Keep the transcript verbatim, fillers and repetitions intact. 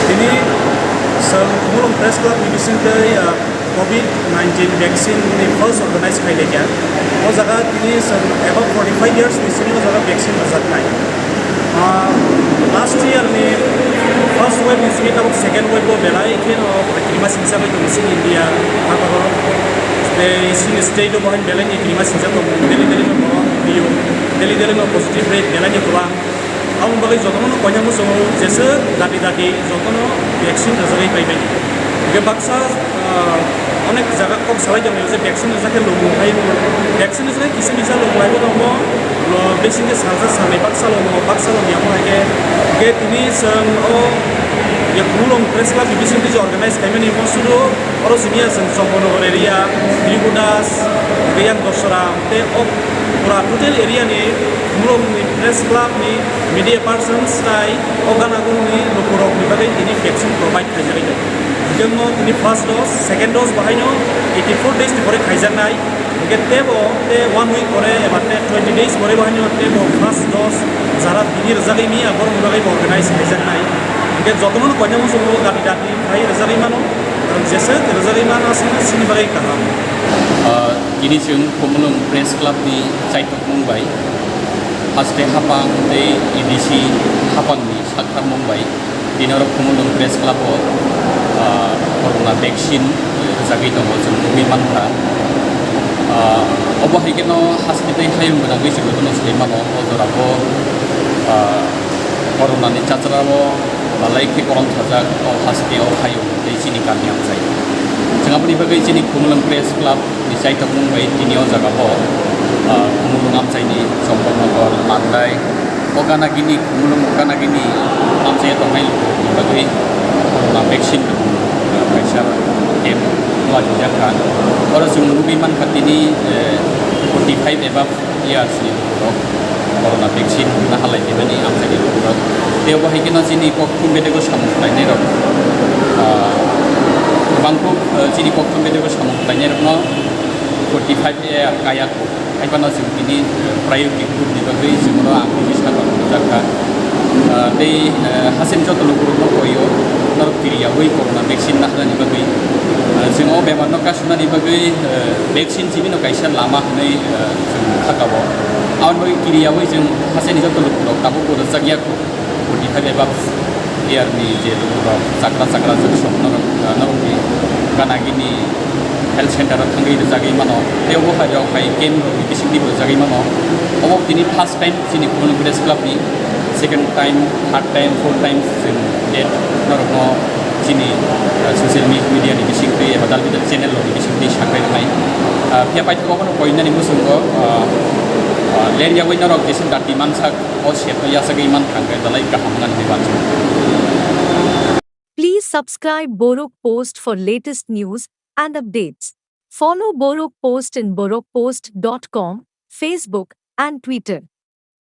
Tini chwng Khumulwng Press Club ni bisingtwi, ah, covid nineteen vaccine ni first organize khlailaikha. O jaga tini chwng above forty five years ni simi o jaga vaccine rwjaknai. Ah, last year ni first wave ni simi tabuk second wave o belai kheno kirima singsa bai tongo chini India hakoro. Tei chini state o bo haino belai ni kirima singsa tongo. Daily daily no borok nukliyo. Daily daily no positive rate belai ni kwbang. Aboni bagwi jotono koina muchungo jeswk dati dati jotono vaccine rwjagwi paibai. Hwnkhe baksa, ah, onek jaga kok salai tonglaio je vaccine rwjak khe lobong hai, vaccine rwjak khe kisa misa lobong hai, bono omo, lo, bisingtwi salsa salnwi baksa lomo, baksa lomi amo hai khe. Hwnkhe tini chwng o, ya, Khumulwng Press Club ni bisingtwi je organize khaimani omo sudu oro simi ya chwng Chomponagar area, Tribudas, hwnkhe yang Dosora, tei o pura total area ni Khumulwng ni Press Club ni media persons tai o gana gurung ni lukurok ni bagwi tini vaccine provide khaijagwi tongo. Hwnkhe mo tini first dose, second dose bo haino eighty four days ni pore khaijaknai. Hwnkhe tebo te one week pore eba te twenty days pore bo haino tebo first dose jara tini rwjagwi mia borokni bagwi bo organize khaijaknai. Hwnkhe jotono koina muchungo dati dati khai rwjagwi mano. Jeswk rwjagwi mano aswkno chini bagwi kaham. Ah, tini chwng Khumulwng Press Club ni chaitokmung bai, haste haphang tei A D C haphang ni sakharmung bai, tini oro Khumulwng Press Club o, ah, corona vaccine rwjagwi tongo, chwng nugwi mankha. Ah, obo hai kheno haste tei hayung gwnangwi chwng bono sai mano, o jora bo, ah, corona ni chachra o balai khe korom sajak o haste o hayung tei chini kami amchai. Chwng aboni bagwi chini Khumulwng Press Club ni chaitokmung bai tini o jaga o, ah, Khumulwng amchai ni Chompornagar, Mandai, o gana gini Khumulwng o gana gini amchai tongnai lukurokni bagwi corona vaccine rwmung kaisa camp khlai rijak kha. Oro chwng nugwi mankha tini, eh, forty five above years ni lukurok corona vaccine nahalai phaimani amchaini lukurok. Tei obo hai kheno chini kokthum bedego samung khlainairok, ah, kwbangkuk, ah, chini kokthum bedego samung khlainairokno forty five A kaya kho. Haiphano chwng tini, ah, priority group ni bagwi chwng oro ang tini sakha rwjakha. Ah, tei, ah, hasini joto lukurokno koio norok kiriyaui corona vaccine naharnani bagwi. Ah, chwng o bemarno kasunani bagwi, ah, vaccine simi no kaisa lama hwnwi, eh, chwng kha kabo. Aboni bagwi kiriyaui chwng hasini joto lukurok tabuk bo rwchak ya kho. Forty five above year ni je lukurok chakra chakra chwng sok norok, eh, norokni gana gini health center o thangwi rwjagwi mano. Tei obo hai rok hai camp rok ni bisingtwi bo rwjagwi mano. Obo tini first time chini Khumulwng Press Club ni second time, third time, fourth time chwng date norokno chini, ah, social me-, media ni bisingtwi eba dal bidal channel rok ni bisingtwi sakhlai rwnai. Ah, phiya paithago bono koinani muchungo, ah, ah, ler yaui norok jeswk dati mansak o set no yachagwi mankha hwnkhe belai kaham wngnani bai uansukha. Please subscribe Borok Post for latest news and updates. Follow Borok Post in borok post dot com, Facebook and Twitter.